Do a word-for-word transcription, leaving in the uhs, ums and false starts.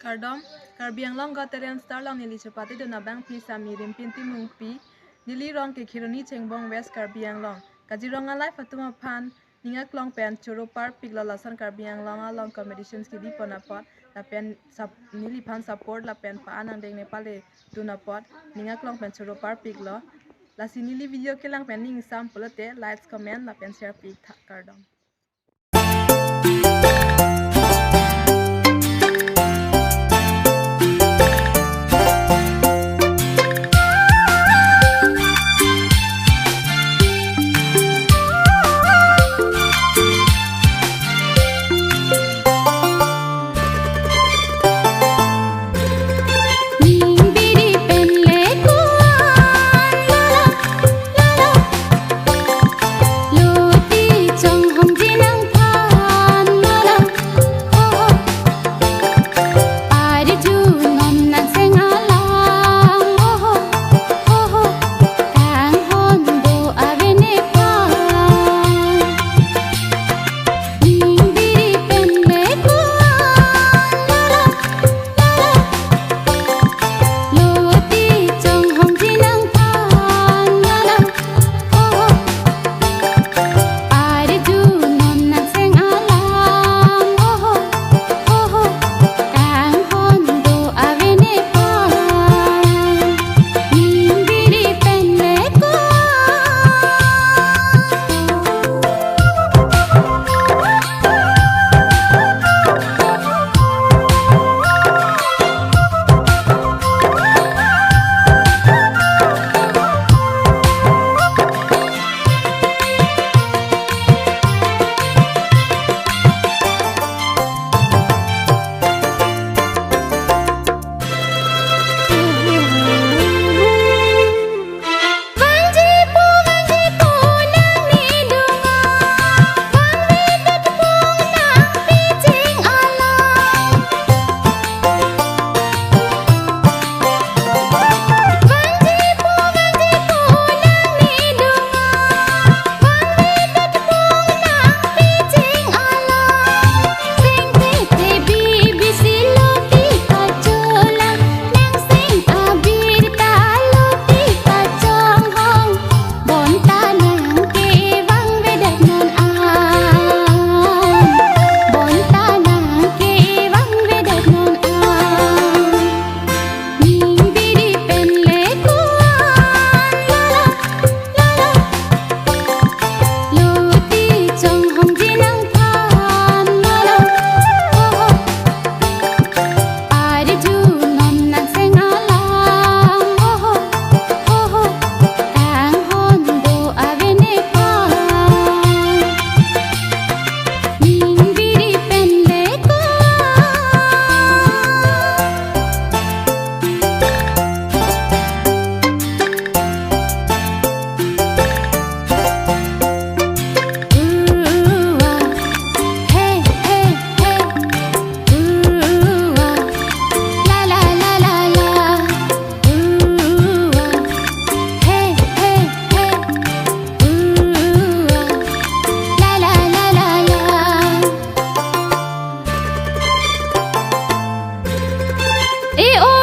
Kardom, Karbi Anglong Got Talent Star along neli chepatedun abangpi Sami Rimpin Timungpi, neli rong ke Kheroni Chengbong, West Karbi Anglong. Kachirong alive atum aphan ning aklong pen choro parpiklo, lason Karbi Anglong along competitions kedipon apot, lapen sap-, neliphan support lapen pa-an angdeng nepale dun apot ning aklong pen choro parpiklo. Lasi neli video kelang pen ning sam pulote likes, comment lapen share piktha, kardom. E o